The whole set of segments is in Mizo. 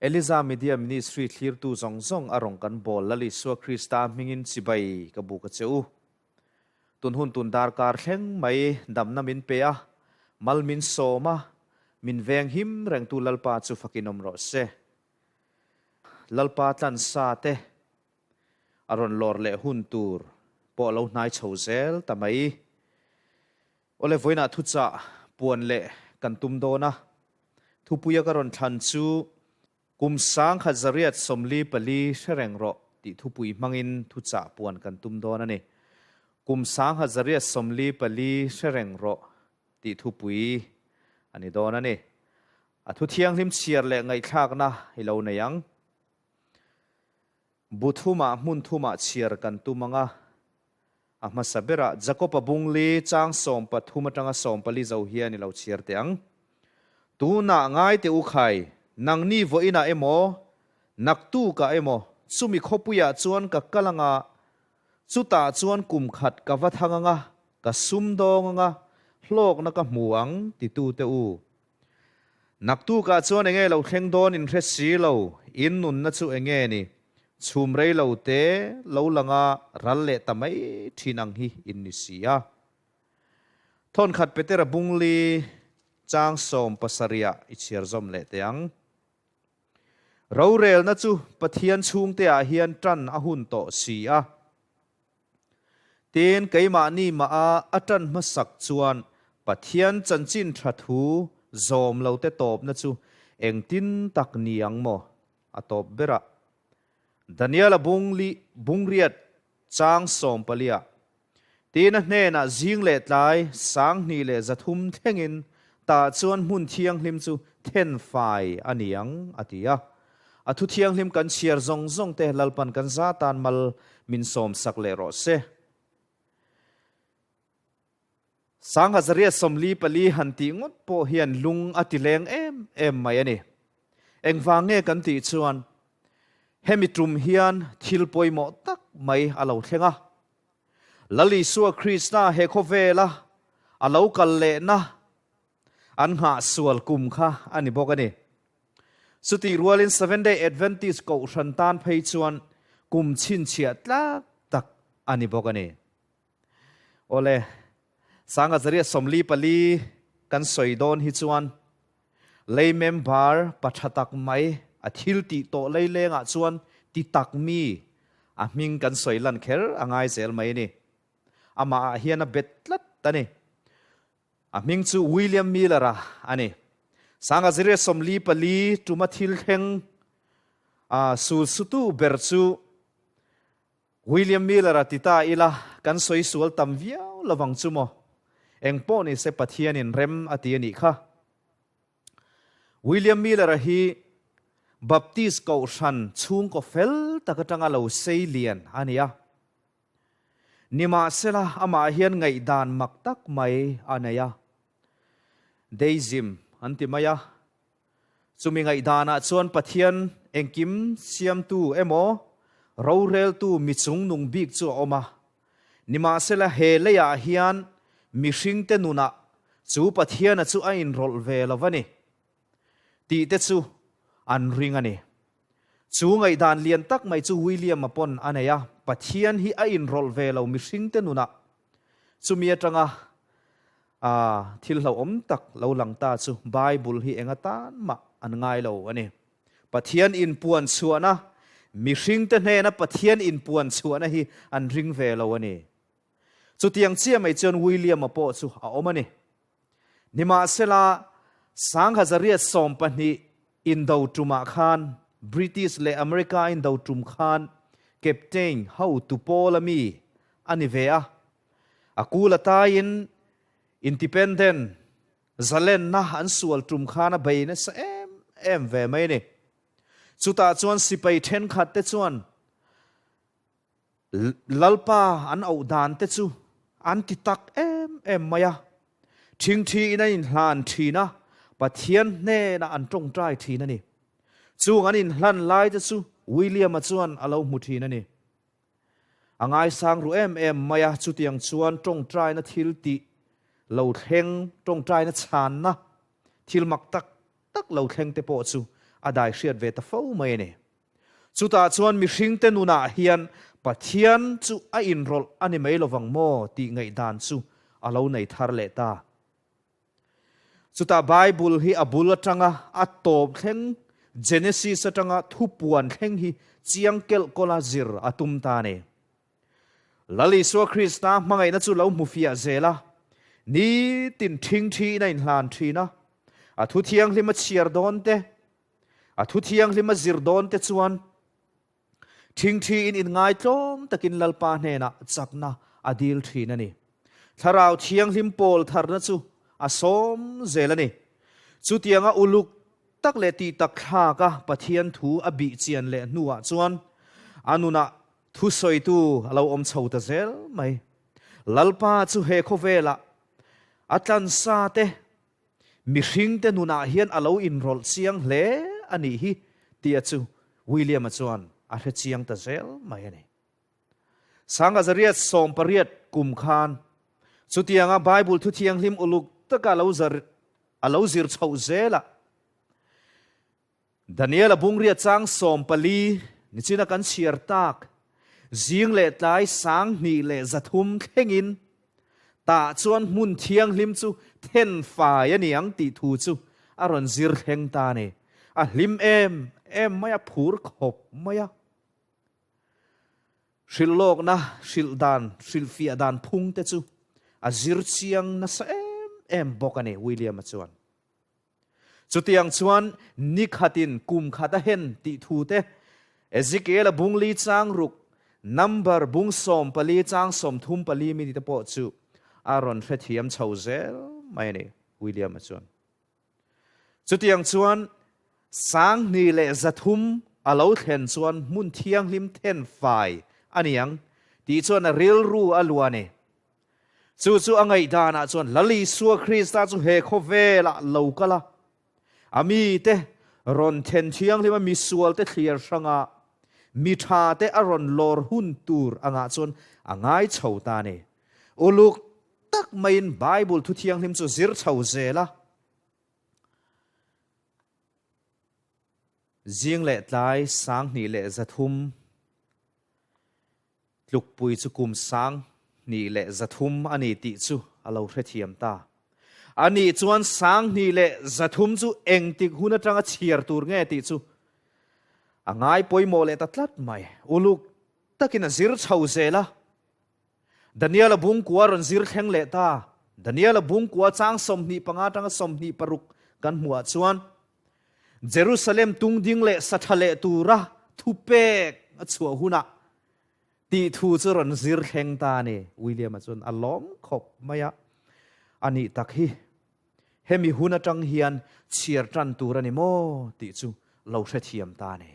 Eliza Media Ministry thlirtu zawng zawng a rawn kan bawl Lal Isua Krista hmingin chibai ka buk a che u. Tun hun tun darkar thleng mai damna min pe a, mal min sawm a, min veng him rengtu Lalpa chu fakin awm rawh se. Lalpa tlansa te a rawn lawr leh hun tur pawh a lo hnai chho zel ta mai. Awle vawiinah thuchah puan leh kan tum dawn a, thupuia ka rawn thlan chu Kum 1944 hre reng rawh tih thupui hmangin thuchah puan kan tum dawn a ni. Kum 1944 hre reng rawh tih thupui a ni dawn a ni. A thu thianghlim chhiar leh ngaihthlakna i lo nei ang. Bu thumah hmun thumah chhiar kan tum ang a, a hmasa berah Jakob-a bungli chang 13 atanga 14 zo hian i lo chhiar teh ang. Tunah ngai teh u khai, nangni vawiinah emaw, naktukah emaw, chumi khawpuiah chuan ka kal ang a, chutah chuan kum khat ka va thang ang a, ka sumdawng ang a, hlawkna ka hmu ang, titu teh u. Naktukah chuan enge lo thleng dawn in hre si lo, in nunna chu enge ni? Chhum rei lo te lo langa ral leh ta mai thin ang hi in ni si a. Thawnkhat Petera bungli chang 17 ah i chhiar zawm leh teh ang. Rorelna chu Pathian chhungte ah hian tan a hun tawh si a. Tin, keimahni mah a a ṭan hmasak chuan Pathian chanchin ṭha thu zawm lote tawpna chu engtin tak ni ang maw? A tawp berah Daniel-a bungli bungriat chang 14-ah, Tin, a hnenah zing leh tlai 2300 thlengin tah chuan hmun thianghlim chu thenfai a ni ang, a ti a. A thu thianghlim kan chhiar zawng zawng te Lalpan kan za tan mal min sawm sak leh rawh se. 1944 han tih ngawt pawh hian lung a ti leng em em mai a ni. Engvang nge kan tih chuan hemi tum hian thil pawimawh tak mai a lo thleng a. Lal Isua Krista he khawvela a lo kal lehna An nghah sual kum kha a ni bawk a ni. Chutih rualin Seventh Day Adventist kohhran tan phei chuan kum chhinchhiah tlak tak a ni bawk a ni. Awle, 1944 kan sawi dawn hi chuan lei member pa tha tak mai a thil tih tawh lei lengah chuan ti tak mi a hming kan sawi lan kher a ngai zel mai a ni. Amah ah hian a bet tlat a ni. A hming chu William Miller-a a ni. 1944 tuma thil thleng a sul sutu ber chu William Miller-a ti ta ila kan sawi sual tam viau lovang chu maw? Eng pawh ni se Pathianin rem a ti a nih kha. William Miller-a hi Baptist kohhran chhungkaw fel tak atanga lo sei lian a ni a. Nimahsela, amah hian ngaihdan mak tak mai a nei a. Deism an ti mai a. Chumi ngaihdanah chuan Pathian engkim siamtu emaw, roreltu mi chungnung bik chu a awm a. Nimahsela, he leiah hian mihringte nunah chu Pathiana chu a inrawlh ve lo va ni tih te chu an ring a ni. Chu ngaihdan lian tak mai chu William-a pawn a nei a, Pathian hi a inrawlh ve lo mihringte nunah. Chumi atanga thil hlauhawm tak lo lang ta chu Bible hi eng atan mah an ngai lo a ni. Pathian inpuan chhuahna, mihringte hnena Pathian inpuan chhuahna hi an ring ve lo a ni. Chutiang chiah mai chuan William-a pawh chu a awm a ni. Nimahsela, 1920 indo tumah khan British leh America indo tum khan Captain hotu pawl a mi a ni ve a. A kul ataiin Independent zalenna an sual tum khan a bei nasa em em ve mai a ni. Chutah chuan sipai thenkhat te chuan Lalpa an auh dan te chu an ti tak em em mai a, thingthi in an inhlan thin a, Pathian hnenah an tawngtai thin a ni. Chung an inhlan lai te chu William-a chuan a lo hmu thin a ni. A ngaisang ru em em mai a, chutiang chuan tawngtaina thil tih lo thleng, tawngtaina chhanna thil mak tak tak lo thleng te pawh chu a dai hriat ve ta fo mai a ni. Chutah chuan mihringte nunah hian Pathian chu a inrawlh a ni mai lovang maw tih ngaihdan chu a lo nei thar leh ta. Chutah Bible hi a bul atanga a tawp thleng, Genesis atanga thupuan thleng hi chiang kelh kawla zir a tum ta a ni. Lal Isua Krista hmangaihna chu lo hmu fiah zel a, nitin ṭhingṭhiin a inhlan ṭhin a, a thu thianghlim a chhiar dawn te, a thu thianghlim a zir dawn te chuan ṭhingṭhiin inngaitlawm takin Lalpa hnenah chakna a dil ṭhin a ni. Thlarau Thianghlim pawl tharna chu a sawm zel a ni. Chutianga uluk tak leh tih tak thlaka Pathian thu a bih chian leh hnuah chuan a nunah Thusawitu a lo awm chho ta zel mai. Lalpa chu he khawvelah a tlansa te, mihringte nunah hian a lo inrawlh chiang hle a nih hi tia chu William-a chuan a hre chiang ta zel mai a ni. Sangazariat 18 kum khan chutianga Bible thu thianghlim uluk taka a lo zir chhoh zelah Daniel-a bungria chang 14 nichina kan chhiar tak, zing leh tlai 2300 thlengin tah chuan hmun thianghlim chu then fai a ni ang tih thu chu a rawn zir thleng ta a ni. A hlim em em mai a, phur khawp mai a. Hrilhlawkna, hrilh dan, hrilhfiah dan phung te chu a zir chiang nasa em em bawk a ni, William-a chuan. Chutiang chuan ni khatin kum khat a hen tih thu te, Ezekiel-a bung li chang ruk, number bung 14 chang 34 mi te pawh chu a rawn hrethiam chho zel mai a ni, William-a chuan. Chutiang chuan 2300 a lo thlen chuan hmun thianghlim then fai a ni ang tih chuan a rilru a luah a ni. Chu chu a ngaihdanah chuan Lal Isua Krista chu he khawvelah lo kal a, a mite rawn then thianghlim a, misualte thliar hranga mi thate a rawn lawr hun tur angah chuan a ngai chho ta a ni. Uluk tak maiin Bible thu thianghlim chu zir chho zel a. Zing leh tlai 2300. Tlukpui chu kum 2300 a ni tih chu a lo hrethiam ta. A nih chuan 2300 chu engtik hun atanga chhiar tur nge tih chu a ngai pawimawh leh ta tlat mai. Uluk takin a zir chho zel a. Daniel-a bungkua rawn zir thleng leh ta. Daniel-a bungkua chang 25 atanga 26 kan hmuhah chuan Jerusalem tungding leh sa tha leh tura thupek a chhuah hunah tih thu chu rawn zir thleng ta a ni. William-a chuan a lawm khawp mai a, a nih tak hi hemi hun atang hian chhiar tan tur a ni maw tih chu lo hrethiam ta a ni.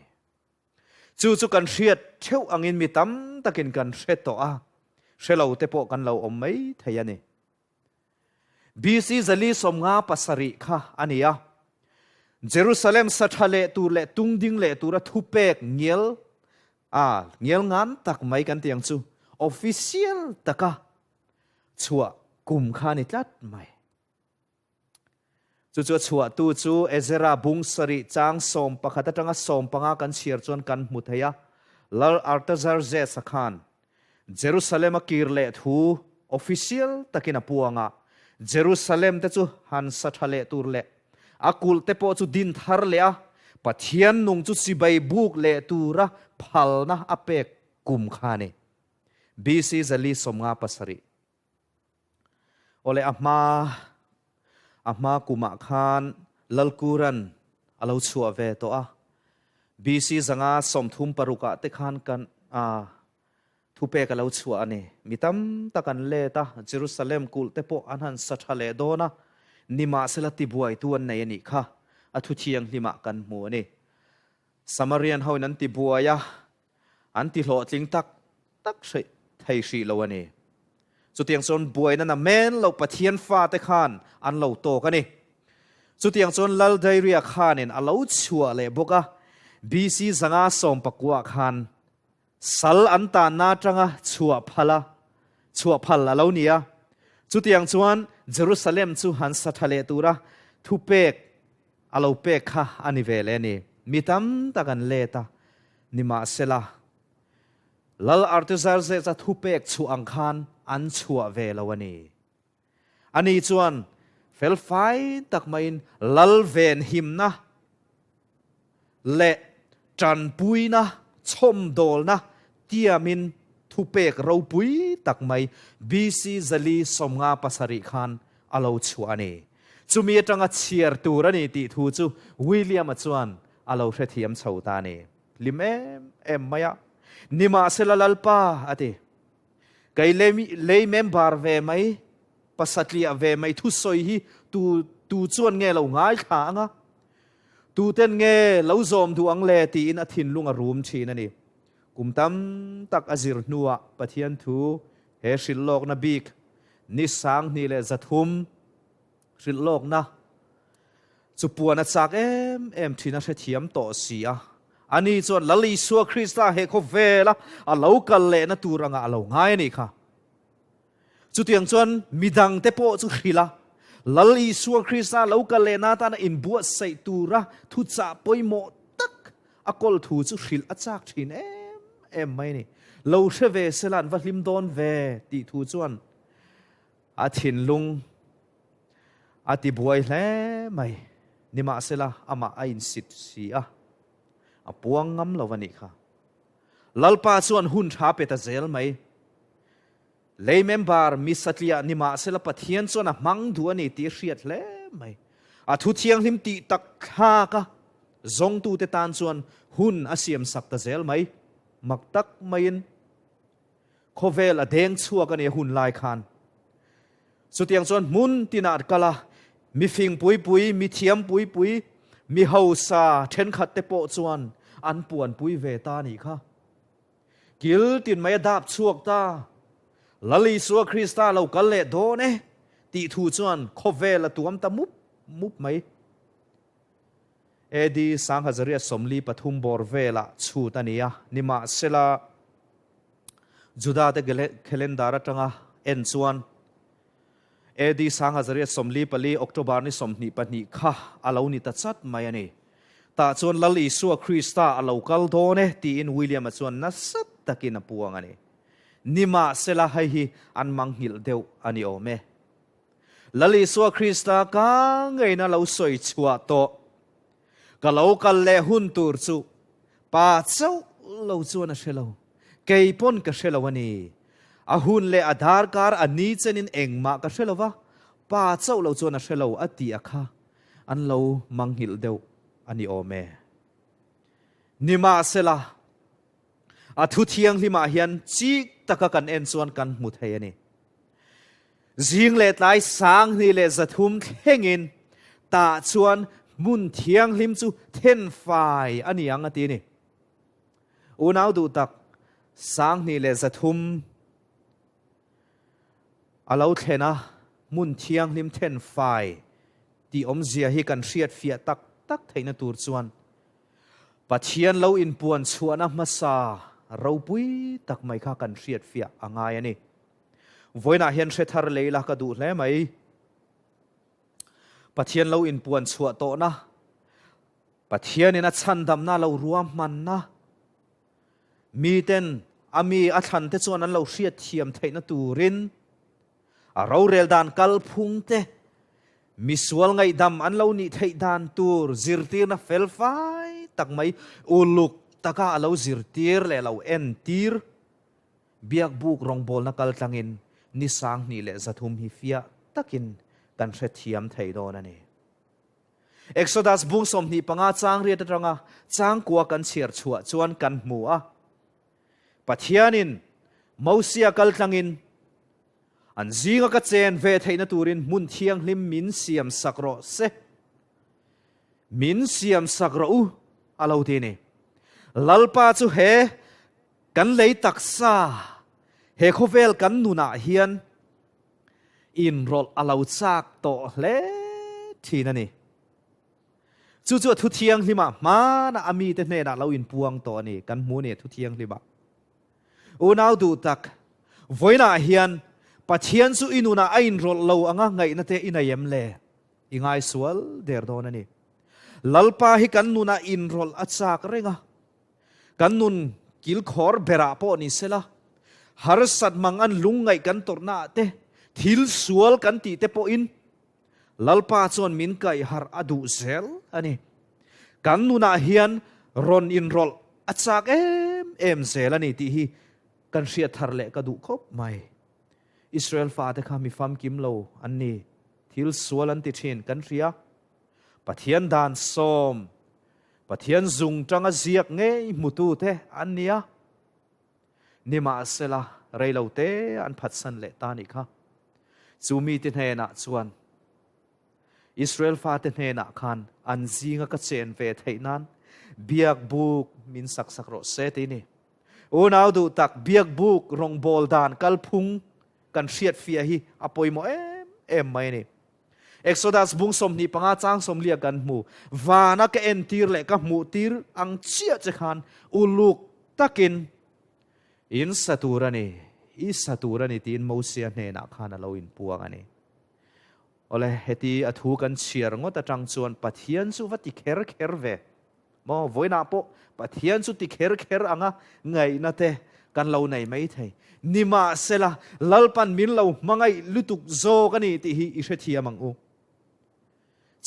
Chu chu kan hriat theuh angin mi tam takin kan hre tawh a, hre lo te pawh kan lo awm mai thei a ni. BC 457 kha a ni a. Jerusalem sa tha leh tur leh tung ding leh tura thupek ngial a ngial ngan tak mai kan ti ang chu official taka chhuah kum kha a ni tlat mai. Chu chu a chhuahtu chu Ezra bung sarih chang 11 atanga 15 kan chhiar chuan kan hmu thei a. Lal Artaxerxes-a khan Jerusalem a kir leh thu official takin a puang a, Jerusalem te chu han sa tha leh tur leh a kulh te pawh chu din thar leh a, Pathian nung chu chibai buk leh tura phalna a pek kum kha a ni. BC 457. Awle a hma a hma kumah khan Lalkuran a lo chhuah ve tawh a, BC 536 ah te khan kan a thupek a lo chhuah a ni. Mi tam tak an let a, Jerusalem kulh te pawh an han sa tha leh dawn a, nimahsela tibuaitu an nei a nih kha a thu thianghlimah kan hmu a ni. Samarian hoin an tibuai a, An ti hlawhtling tak tak hrih thei hrih lo a ni. Chutiang chuan buaina na men lo Pathian fate khan an lo tawk a ni. Chutiang chuan Lal Dairia khanin a lo chhuah leh bawk a, BC 519 khan sal an tanna atanga chhuah phal a, chhuah phal a lo ni a. Chutiang chuan Jerusalem chu han sa tha leh tura thupek a lo pek kha a ni ve leh a ni. Mi tam tak an let a, nimahsela, Lal Artaxerxes-a thupek chhuah ang khan an chhuah ve lo a ni. Ani chuan felfai tak maiin lal venhimna leh tanpuina chhawmdawlna tiamin thupek ropui tak mai BC 457 khan a lo chhuah a ni. Chumi atanga chhiar tur a ni tih thu chu William-a chuan a lo hrethiam chho ta a ni. Hlim em em mai a, Nimahsela Lalpa, a ti. Kei lei member ve mai, pasatliah ve mai thusawi hi tu tu chuan nge lo ngaithla ang a? Tuten nge lo zawm duh ang le tiin a thinlung a rum thin a ni. Kum tam tak a zir hnuah Pathian thu he hrilh lawkna bik ni 2300 Hrilh lawkna chu puan a chak em em thin a hrethiam tawh si a. Ani chuan Lal Isua Krista he khawvela a lo kal lehna tur anga a lo ngai a nih kha. Chutiang chuan midangte pawh chu hrilh a, Lal Isua Krista lo kal lehna atana inbuatsaih tura thuchah pawimawh tak a kawl thu chu hrilh a chak thin em em mai a ni. Lo hre ve sela an va hlim dawn ve tih thu chuan A thinlung a ti buai hle mai. Nimahsela, amah a insit si a, a puang ngam lo a nih kha. Lalpa chuan hun tha pe ta zel mai. Lei member mi satliah nimahsela Pathian chuan a hmang duh a ni tih a hriat hle mai. A thu thianghlim tih tak thlak a zawngtute tan chuan hun a siamsak ta zel mai. Mak tak maiin. Khawvel a deng chhuak a ni a hun lai khan. Chutiang chuan hmun tinah an kal a, mi fing pui pui, mi thiam pui pui, mi hausa thenkhat te pawh chuan an puanpui ve ta a nih kha. Kil tin mai a dap chhuak ta. Lal Isua Krista lo kal leh dawn e tih thu chuan khawvel a tuam ta mup mup mai. AD 1843 bawr velah chhut a ni a, nimahsela, Juda-te calendar atanga en chuan AD 1844 October ni 22 kha a lo ni ta chat mai a ni. Tah chuan Lal Isua Krista a lo kal dawn e tiin William-a chuan nasa takin a puang a ni. Nimahsela hei hi an mangnghilh deuh a ni awm e. Lal Isua Krista ka ngeina lo sawi chhuah tawh. Ka lo kal leh hun tur chu Pa chauh lo chuan a hre lo. Kei pawn ka hre lo a ni. A hun leh a darkar a ni chenin engmah ka hre lo va, Pa chauh lo chuan a hre lo a tih a kha an lo mangnghilh deuh a ni awm e. Nimahsela, a thu thianghlimah hian chik taka kan en chuan kan hmu thei a ni. Zing leh tlai 2300 thlengin tah chuan hmun thianghlim chu thenfai a ni ang a ti a ni. Unau duh tak, 2300 a lo thlen a, hmun thianghlim thenfai tih awmzia hi kan hriatfiah tak tak theihna tur chuan Pathian lo inpuan chhuahna hmasa ropui tak mai kha kan hriatfiah a ngai a ni. Vawiinah hian hre thar lei la ka duh hle mai. Pathian lo inpuan chhuah tawhna, Pathianin a chhandamna lo ruahmanna, miten a mi a thlante chuan an lo hriatthiam theihna turin a rorel dan kalphung te, misual ngaihdam an lo nih theih dan tur zirtirna felfai tak mai uluk taka a lo zirtir leh lo entir. Biakbuk rawngbawlna kal tlangin ni 2300 hi fiah takin kan hrethiam thei dawn a ni. Exodus bung 25 chang riat atanga changkua kan chhiar chhuah chuan kan hmu a, Pathianin Mosia kal tlangin an zinga ka chen ve theihna turin hmun thianghlim min siam sak rawh se, min siam sak rawh u a lo ti a ni. Lalpa chu he Kan lei taksa he khawvel kan nunah hian inrawlh a lo chak tawh hle thin a ni. Chu chu a thu thianghlimah hmanah a mite hnenah lo inpuang tawh a ni. Kan hmu a ni a thu thianghlimah. Unau duh tak, vawiinah hian Pathian chu i nunah a inrawlh lo anga ngaihna te i nei em le? I ngaisual der dawn a ni. Lalpa hi kan nunah inrawlh a chak reng a. Kan nun kilkhawr berah pawh ni sela, harsat mang an lungngaih kan tawrhnaah te, thil sual kan tih te pawhin Lalpa chuan min kaihharh a duh zel a ni. Kan nunah hian rawn inrawlh a chak em em zel a ni tih hi kan hriat thar leh ka duh khawp mai. Israel fate kha mi famkim lo an ni, thil sual an ti thin kan hria. Pathian dan sawm, Pathian zung tanga ziak ngei hmutute an ni a. Nimahsela, reilote an phatsan leh ta nih kha. Chu mite hnenah chuan, Israel fate hnenah khan an zinga ka chen ve theih nan biakbuk min sak sak rawh se ti ni. Unau duh tak, biakbuk rawngbâwl dan kalphung kan hriatfiah hi a pawimawh em em mai a ni. Exodus bung 25 chang 40 kan hmu. Vana ka entir leh ka hmuhtir ang chiah che khan uluk takin in sa tur a ni, i sa tur a ni tiin Mosia hnenah khan a lo inpuang a ni. Awle, heti a thu kan chhiar ngawt atang chuan Pathian chu va ti kher kher ve. Maw, vawiinah pawh Pathian chu ti kher kher anga ngaihna te kan lo nei mai thei. Nimahsela, Lalpan min lo hmangaih lutuk zawk a ni tih hi i hrethiam ang u.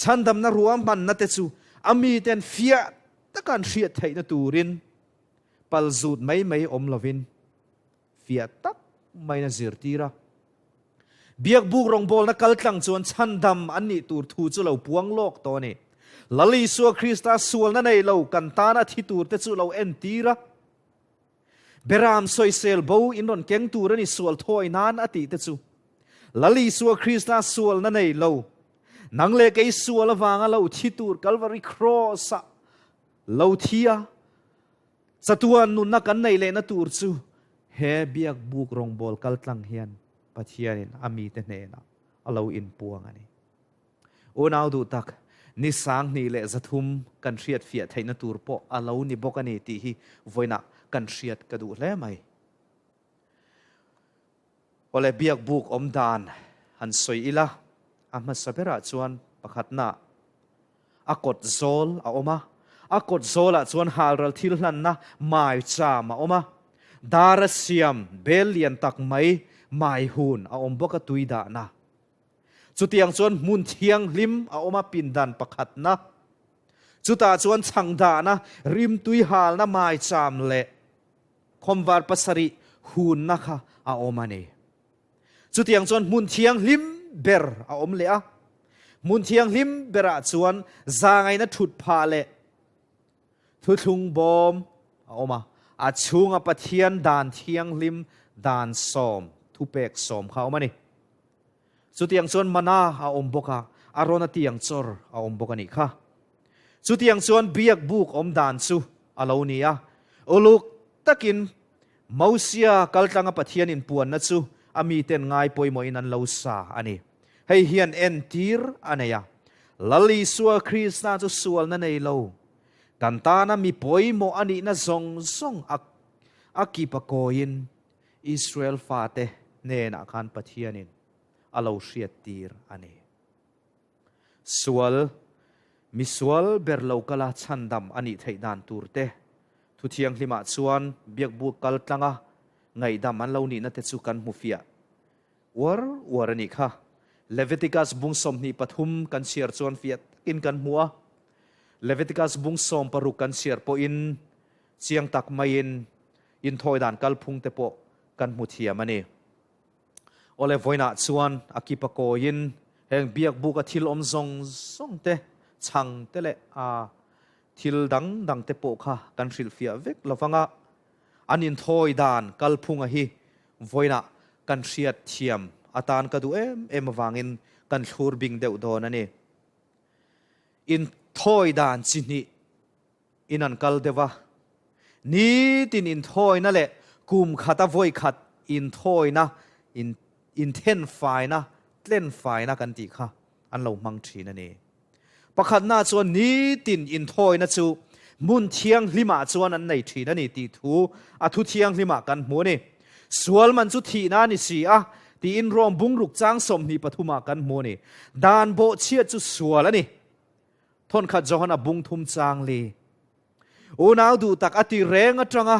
Chhandamna ruahmanna te chu a miten fiah taka an hriat theihna turin palzut mai mai awm lovin fiah tak maiin a zirtir a. Biakbuk rawngbawlna kaltlang chuan chhandam an nih tur thu chu lo puang lawk tawh a ni. Lal Isua Krista sualna nei lo kan tana thi turte chu lo entir a. Beram sawisel bo in rawn keng tur a ni sual thawi nan a tih te chu. Lal Isua Krista sualna nei lo, nang leh kei sual avanga lo thi tur Kalvari Kraws-ah lo thi a, Chatuan nunna kan neih lehna tur chu he biakbuk rawngbâwl kaltlang hian Pathianin a mite hnênah a lo inpuang a ni. Unau duh tak, ni 2300 kan hriatfiah theihna tur pawh a lo ni bawk a ni tih hi vawiinah kan hriat ka duh hle mai. Awle biakbuk awm dan han sawi ila, a hmasa berah chuan pakhatna a kawt zawl a awm a, a kawt zawlah chuan halral thil hlanna maicham a awm a, dara siam bel lian tak mai maihun a awm bawk a tui dahna. Chutiang chuan hmun thianghlim a awm a pindan pakhatna, chutah chuan chhang dahna rimtui halna maicham leh Khawmvar pasarih hunna kha a awm a ni. Chutiang chuan hmun thianghlim ber a awm leh a. Hmun thianghlim berah chuan zangaina thut phah leh thuthlung bawm a awm a. A chhunga Pathian dan thianghlim dan sawm, thupek sawm kha a awm a ni. Chutiang chuan mana a awm bawk a, Arona tiang chawr a awm bawk a nih kha. Chutiang chuan biak buk awm dan chu a lo ni a, uluk takin Mosia kaltlanga Pathian inpuanna chu a miten ngai pawimawhin an lo sa a ni. Hei hian entir a nei a, Lal Isua Krista chu sualna nei lo, kan tana mi pawimawh a nihna zawng zawng a a kip a kawiin Israel fate hnenah khan Pathianin a lo hriattir a ni. Sual, mi sual ber lo kala chhandam a nih theih dan tur te, thu thianghlimah chuan biakbuk kal tlanga ngaihdam an lo nihna te chu kan hmu fiah uar uar a nih kha. Leviticus bung 23 kan chhiar chuan fiah takin kan hmu a, Leviticus bung 16 kan chhiar pawhin chiang tak maiin inthawi dan kalphung te pawh kan hmu thiam a ni. Awle vawiinah chuan a kipa kawiin heng biakbuka thil awm zawng zawng te, chhang te leh a thil dang dang te pawh kha kan hrilhfiah vek lo vang a, an inthawi dan kalphunga hi vawiinah kan hriat thiam atan ka duh em em avangin kan thlur bing deuh dawn a ni. Inthawi dan chi hnih in an kal deuh a, nitin inthawina leh kum khata vawi khat inthawina, in inthenfaina, tlenfaina kan tih kha an lo hmang thin a ni. Pakhatna chuan nitin inthawina chu hmun thianghlimah chuan an nei thin a ni tih thu a thu thianghlimah kan hmu a ni. Sual man chu thihna a ni si a tiin Rom bungruk chang 23 ah kan hmu a ni. Dan bawhchhiat chu sual a ni. Thawnkhat Johana bung thum chang li. Unau duh tak a ti reng atanga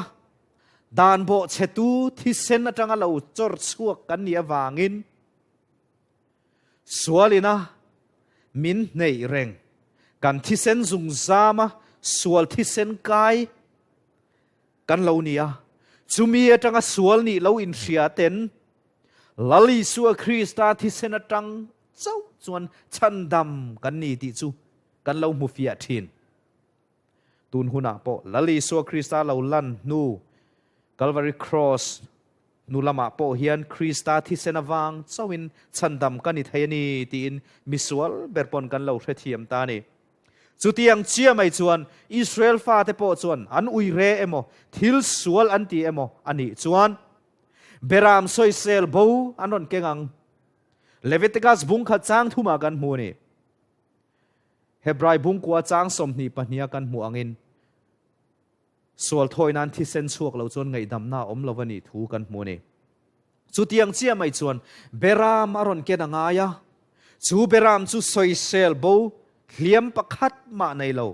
dan bawh chhetu thisen atanga lo chawr chhuak kan nih avangin sualina min hneih reng kan thisen zungzama sual thisen kai kan lo ni a. Chumi atanga sual nih lo inhria ten Lal Isua Krista thisen atang chauh chuan chhandam kan ni tih chu kan lo hmu fiah thin. Tun hunah pawh Lal Isua Krista lo lan hnu Calvary Cross hnu lamah pawh hian Krista thisen avang chauhin chhandam ka ni thei a ni tiin misual ber pawn kan lo hrethiam ta a ni. Chutiang chiah mai chuan Israel fate pawh chuan an uire emaw thil sual an ti emaw a nih chuan Beram sawisel bo an rawn keng ang. Leviticus bung khat chang thumah kan hmu a ni. Hebrai bungkua chang 22 a kan hmuh angin sual thawi nan thisen chhuak lo chuan ngaihdamna a awm lo a nih thu kan hmu a ni. Chutiang chiah mai chuan Beram a rawn ken a ngai a, chu Beram chu sawisel bo hliam pakhat mah nei lo,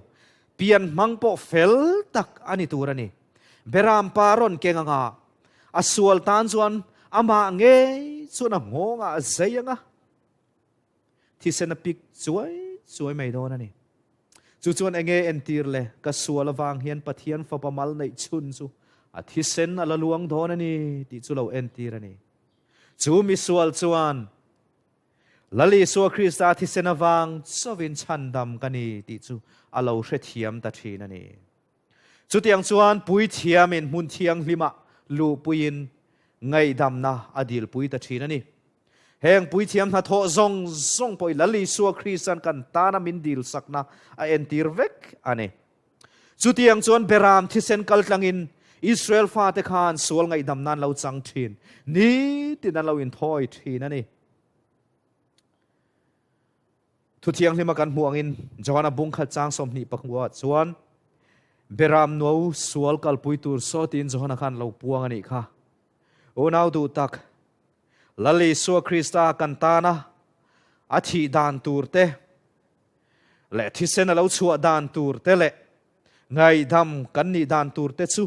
pian hmang pawh fel tak a ni tur a ni. Beram pa a rawn keng anga a sual tan chuan amah ngei chuan a nghawngah a zai anga, Thisen a pik chuai chuai mai dawn a ni. Chu chuan enge entir le? Ka sual avang hian Pathian fapa mal neih chhun chu a thisen a la luang dawn a ni tih chu lo entir a ni. Chu misual chuan Lal Isua Krista thisen avang chauhin chhandam ka ni tih chu a lo hrethiam ta thin a ni. Chutiang chuan puithiamin hmun thianghlimah luhpuiin ngaihdamna a dilpui ta thin a ni. Heng puithiam hnathawh zawng zawng pawh i Lal Isua Krista'n kan tana min dilsakna a entir vek a ni. Chutiang chuan Beram thisen kaltlangin Israel fate khan sual ngaihdamna an lo chang thin, nitin an lo inthawi thin a ni. Thu thianghlima kan hmuh angin Johana bung khat chang 24 ah chuan Beram no sual kalpui tur saw tiin Johana khan lo puang a nih kha. Unau duh tak, Lal Isua Krista kan tana a thih dan tur te leh thisen a lo chhuah dan tur te leh ngaihdam kan nih dan tur te chu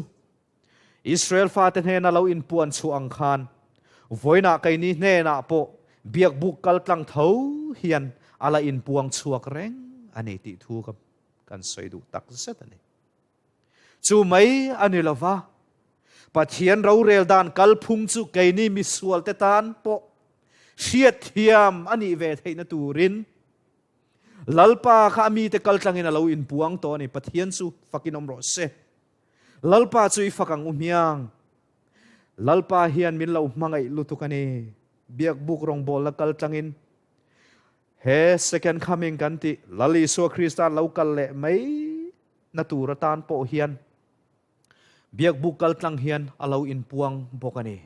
Israel fate hnena lo inpuan chhuah ang khan vawiinah keini hnenah pawh biakbuk kal tlang tho hian a la inpuang chhuak reng a ni tih thu ka kan sawi duh tak zet a ni. Chu mai a ni lova, Pathian rorel dan kalphung chu keini misualte tan pawh hriatthiam a nih ve theihna turin Lalpa kha a mite kal tlangin a lo inpuang tawh a ni. Pathian chu fakin awm rawh se. Lalpa chu i fak ang u hmiang. Lalpa hian min lo hmangaih lutuk a ni. Biakbuk rawngbawlna kal tlangin he second coming kan tih Lal Isua Krista lo kal leh mai na tur atan pawh hian biakbuk kal tlang hian a lo inpuang bawk a ni.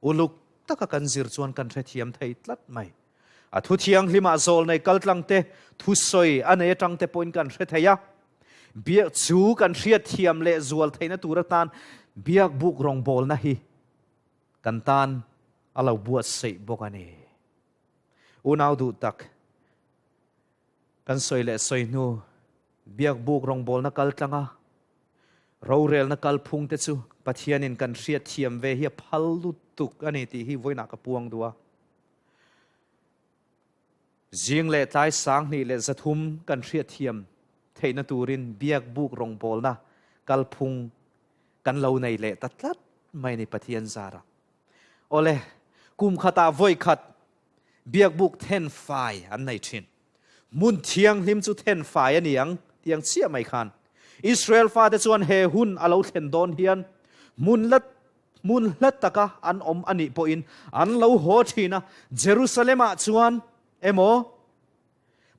Uluk taka kan zir chuan kan hrethiam thei tlat mai. A thu thianghlimah zawlnei kaltlangte thusawi a nei atangte pawhin kan hre thei a. Biak chu kan hriatthiam leh zual theihna tur atan biakbuk rawngbawlna hi kan tan a lo buatsaih bawk a ni. Unau duh tak, kan sawi leh sawi hnu biakbuk rawngbawlna kaltlanga rorelna kalphungte chu Pathianin kan hriatthiam ve hi a phal lutuk a ni tih hi vawiinah ka puang duh a. Zing leh tlai 2300 kan hriatthiam theihna turin biakbuk rawngbawlna kalphung kan lo nei leh ta tlat mai a ni Pathian zarah. Awle, kum khatah vawi khat biakbuk then fai an nei thin. Hmun thianghlim chu then fai a ni ang tiang chiah mai khan. Israel fate chuan he hun a lo thlen dawn hian hmun la Hmun hla taka an awm a nih pawhin an lo haw thin a, Jerusalem-ah chuan emaw,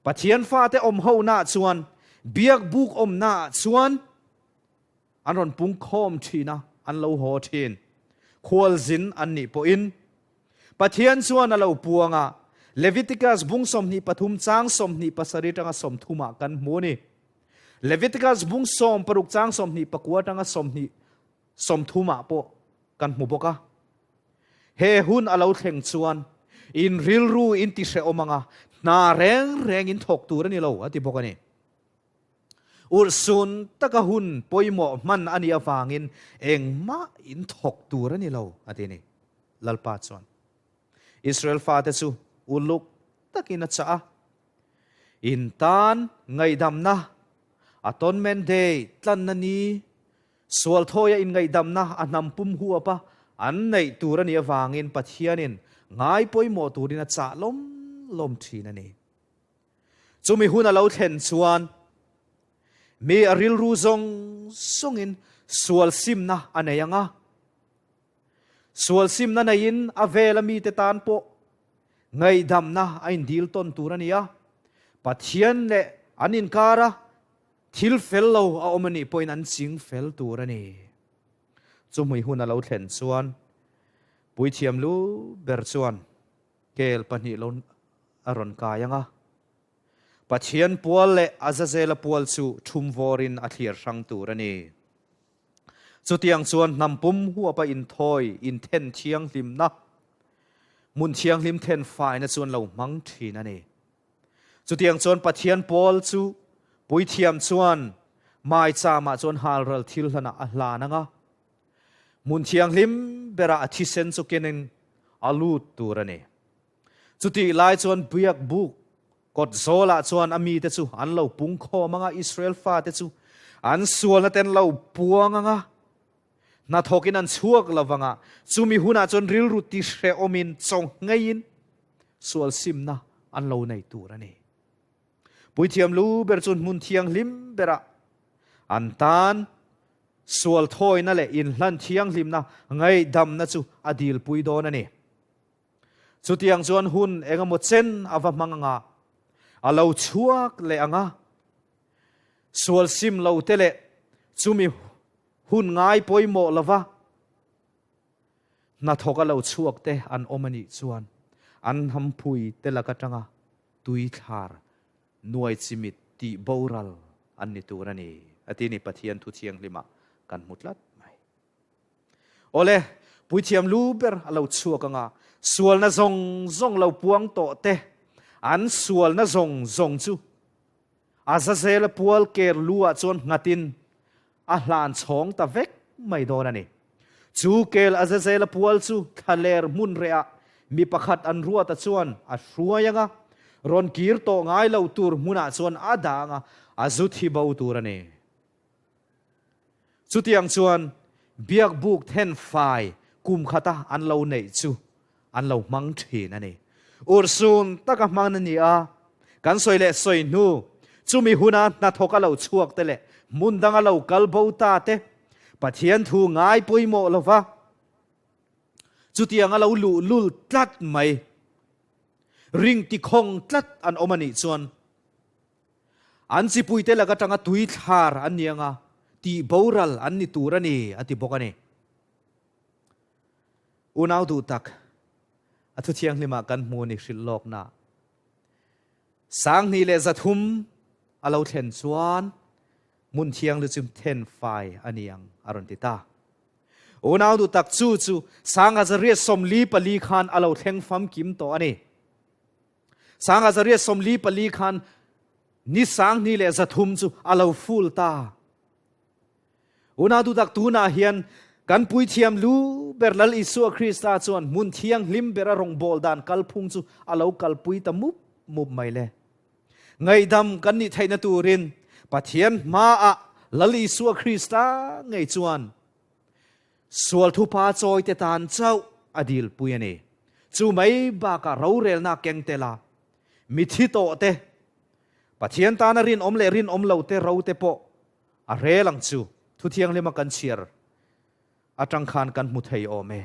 Pathian fate awm honaah chuan, biakbuk awmnaah chuan an rawn pungkhawm thin a, an lo haw thin. Khualzin an nih pawhin Pathian chuan a lo puang a, Leviticus bung 23 chang 27 atanga 30 ah kan hmu a ni. Leviticus bung 16 chang 29 atanga 20 30 ah pawh kan hmu bawk a. He hun a lo thleng chuan in rilru in ti hrehawm anga hna reng reng in thawk tur a ni lo a ti bawk a ni. Urhsun taka hun pawimawh hman a nih avangin engmah in thawk tur a ni lo, a ti a ni. Lalpa chuan Israel fate chu uluk takin a chah a, In tan ngaihdamna, Atonement Day tlanna ni, sualthawia inngaihdamna a hnam pum huapa an neih tur a nih avangin Pathianin ngai pawimawh turin a chah lawm lawm thin a ni. Chumi hun a lo thlen chuan mi a rilru zawng zawngin sual simna a nei ang a. Sual simna neiin a vela mite tan pawh ngaihdamna a indil tawn tur a ni a. Pathian leh an inkara thil fel lo a awm a nih pawhin an ching fel tur a ni. Chumi hun a lo thlen chuan Puithiam lu ber chuan Kel pahnih lo a rawn kai ang a. Pathian pual leh Azazela pual chu thum vawrin a thlir hrang tur a ni. Chutiang chuan hnam pum huapa inthawi, inthen thianghlimna, hmun thianghlim then faina chu an lo hmang thin a ni. Chutiang chuan Pathian pual chu puithiam chuan maicham-ah chuan halral thil hlanah a hlan ang a. Hmun thianghlim berah a thisen chu kenin a lut tur a ni. Chutih lai chuan biak buk kawt zawlah chuan a mite chu an lo pung khawm ang a, Israel fate chu an sualna te an lo puang ang a, hnathawkin an chhuak lo vang a, chumi hunah chuan rilru tihrehawmin chawnghngeiin sual simna an lo nei tur a ni. Puithiam lu ber chu hmun thianghlim berah an tan Sual thawina leh inhlan thianghlimna ngaihdamna chu a dilpui dawn a ni. Chutiang chuan hun engemaw chen a va hmang anga, a lo chhuak leh ang a. Sual sim lo te leh chumi hun ngai pawimawh lova hnathawk a lo chhuak te an awm a nih chuan an hamphui te lak atanga tuithlar Nuai chimit tih boral an ni tur a ni, a ti ni Pathian thu thianghlimah kan hmu tlat mai. Awle, puithiam lu ber a lo chhuak anga sualna zawng zawng lo puang tawh te, an sualna zawng zawng chu Azazela pual ker lu ah chuan nghatin a hlan chhawng ta vek mai dawn a ni. Chu kel Azazela pual chu thlaler hmun rehah mi pakhat an ruata chuan a hruai ang a, rawn kir tawh ngai lo tur hmunah chuan a dah ang a, a zu thi bo tur a ni. Chutiang chuan biakbuk then fai kum khata an lo neih chu an lo hmang thin a ni. Urhsun taka hmang a ni a, kan sawi leh sawi hnu, chumi huna hnathawk a lo chhuak te leh hmun danga lo kal bo ta te, Pathian thu ngai pawimawh lova chutiang a lo luh lul tlat mai, ring tikhawng tlat an awm a nih chuan an chipuite lak atanga tui thlar an ni anga tih boral an ni tur a ni a ti bawk a ni. Unau duh tak, a thu thianghlimah kan hmu ni hrilh lawkna. 2300 a lo thlen chuan hmun thianghlim chu then fai a ni ang a rawn ti ta. Unau duh tak chu chu 1844 khan a lo thleng famkim tawh a ni. 1844 khan ni 2300 chu a lo ful ta. Unau duhtak tunah hian kan puithiam lu ber Lal Isua Krista chuan hmun thianghlim bera rawngbâwl dan kalphung chu a lo kalpui ta mup mup mai le. Ngaihdam kan nih theihna turin Pathian hmaah Lal Isua Krista ngei chuan sual thupa chawite tan chauh a dilpui a ni. Chu mai bakah rorelna keng tela mithi tawhte, Pathian tana rinawm leh rinawm lote rote pawh A rel ang chu thu thianghlima kan chhiar atang khan kan hmu thei awm e.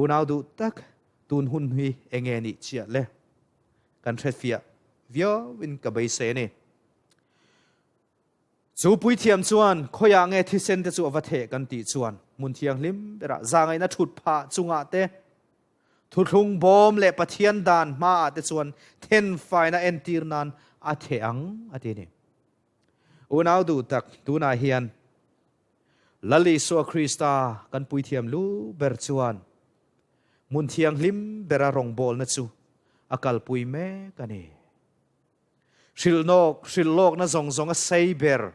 Unau duh tak tun hun hi enge nih chiah le? Kan hretfiah viauin ka beisei a ni. Chu puithiam chuan khawiah nge thisen te chu a va theh kan tih chuan hmun thianghlim berah zahngaihna thut phah chungah te, thuthlung bawm leh Pathian dan hmaah te chuan thenfaina entir nan a theh ang a ti a ni. Unau duh tak, tunah hian Lal Isua Krista kan puithiam lu ber chuan hmun thianghlim bera rawngbawlna chu a kalpui mek a ni. Hrilhnawk, hrilhlawkna zawng zawng a sei ber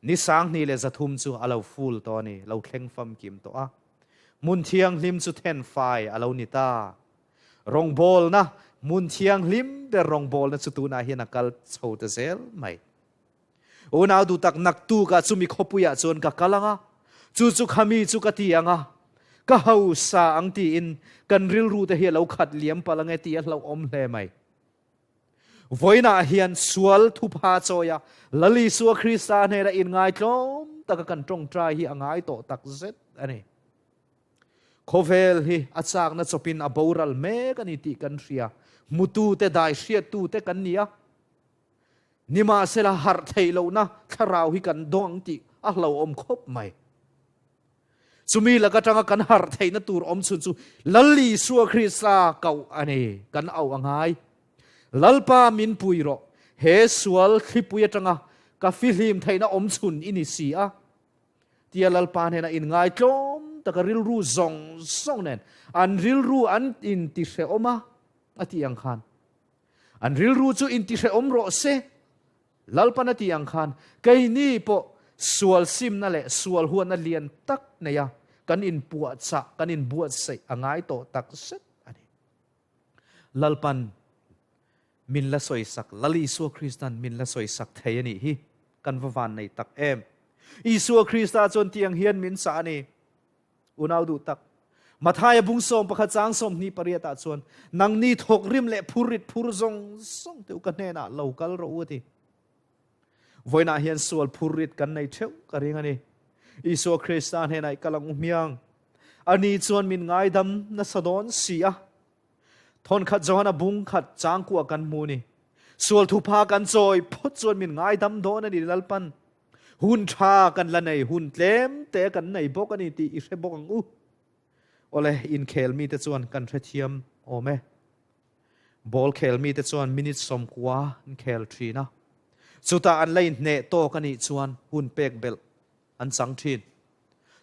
ni 2300 chu a lo ful tawh a ni, lo thleng famkim tawh a. Hmun thianghlim chu thenfai a lo ni ta. Rawngbawlna, hmun thianghlim ber rawngbawlna chu tunah hian a kal chho ta zel mai. Unau duh tak naktukah chumi khawpuiah chuan ka kal ang a, chu chu khami chu ka ti ang a, ka hausa ang tiin kan rilru te hi a lo khat liam palh ang e tih a hlauhawm hle mai. Vawiinah hian sual thupha chawia Lal Isua Krista hnena inngaitlawm taka kan tawngtai hi a ngai tawh tak zet a ni. Khawvel hi a chakna chawpin a boral mek a ni tih kan hria. Hmutute, dai hriattute kan ni a. Nimahsela harh theih lohna thlarau hi kan dawng ang tih a hlauhawm khawp mai. Chumi lak atanga kan harh theihna tur awm chhun chu Lal Isua Krista koh a ni. Kan auh a ngai. Lalpa min pui rawh, he sual thlipui atanga ka fihlim theihna awm chhun i ni si a. Tia Lalpa hnena inngaitlawm taka rilru zawng zawng nen an rilru an intihrehawm a, a tih ang khan. An rilru chu intihrehawm rawh se. Lalpan a tih ang khan keini pawh sual simna leh sual huatna lian tak neia kan inpuahchah, kan inbuatsaih a ngai tawh tak zet a ni. Lalpan min la sawisak, Lal Isua Kristan min la sawisak thei a nih hi kan va van nei tak em. Isua Krista chuan tiang hian min chah a ni. Unau duh tak, Mathaia bung 11 chang 28 ah chuan nangni thawk rim leh phur rit phur zawng zawng te u ka hnenah lo kal rawh u a ti. Vawiinah hian sual phur rit kan nei theuh ka ring a ni. Isua Krista hnenah i kal ang u hmiang. Ani chuan min ngaidam nasa dawn si a. Thawnkhat Johana bung khat changkua kan hmu ni. Sual thupha kan chawi phawt chuan min ngaidam dawn a ni Lalpan. Hun tha kan la nei, hun tlem te kan nei bawk a ni tih i hre bawk ang u. Awle, inkhel mite chuan kan hrethiam awm e. Ball khel mite chuan minute 90 an khel thin a. Chutah an la inhneh tawk a nih chuan hun pek belh an chang thin.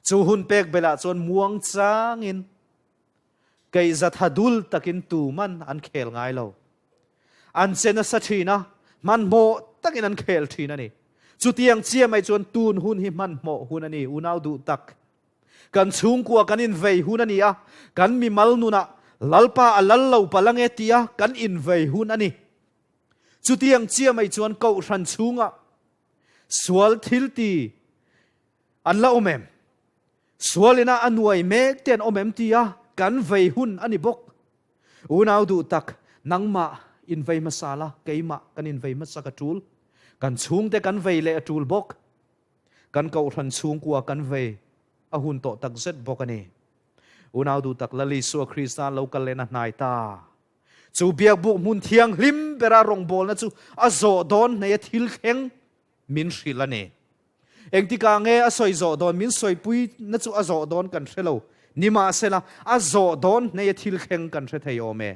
Chu hun pek belhah chuan muang changin Keizatha dul takin tuman an khel ngai lo. An che nasa thin a, hmanhmawh takin an khel thin a ni. Chutiang chiah mai chuan tun hun hi hmanhmawh hun a ni, unau duh tak. Kan chhungkua kan invei hun a ni a, kan mimal nunah Lalpa a lal lo palh ange tia kan invei hun a ni. Chutiang chiah mai chuan kohhran chhungah sual thilti an la awm em? Sual ina a nuai mek te an awm em tia kan vei hun a ni bawk. Unau duh tak, nangmah invei hmasa la, keimah kan invei hmasa ka tul. Kan chhungte kan vei leh a tul bawk. Kan kohhran chhungkua kan vei a hun tawh tak zet bawk a ni. Unau duh tak, Lal Isua Krista lo kal lehna hnai ta. Chu biakbuk hmun thianghlim bera rawngbawlna chu a zawh dawn hneia thil thleng min hrilh a ni. Engtikah nge a sawi zawh dawn? Min sawipui na chu a zawh dawn kan hre lo. Nimahsela, a zawh dawn hneia thil thleng kan hre thei awm e.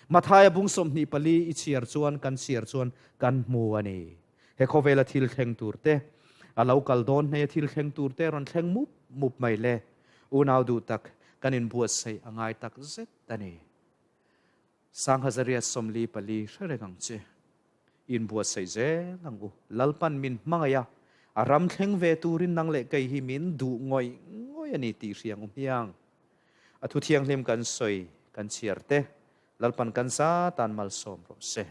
Mathaia bung 24 i chhiar chuan kan chhiar chuan kan hmu a ni. He khawvela thil thleng tur te, a lo kal dawn hneia thil thleng tur te rawn thleng mup mup mai le. Unau duh tak, kan inbuatsaih a ngai tak zet a ni. Sanghazaria 44 hre reng ang che. Inbuatsaih zel ang u. Lalpan min hmangaih a, a ram thleng ve turin nang leh kei hi min duh ngawih ngawih a ni tih hria ang u hmiang. A thu thianghlim kan sawi, kan chhiar te, Lalpan kan za tan malsawm rawh se.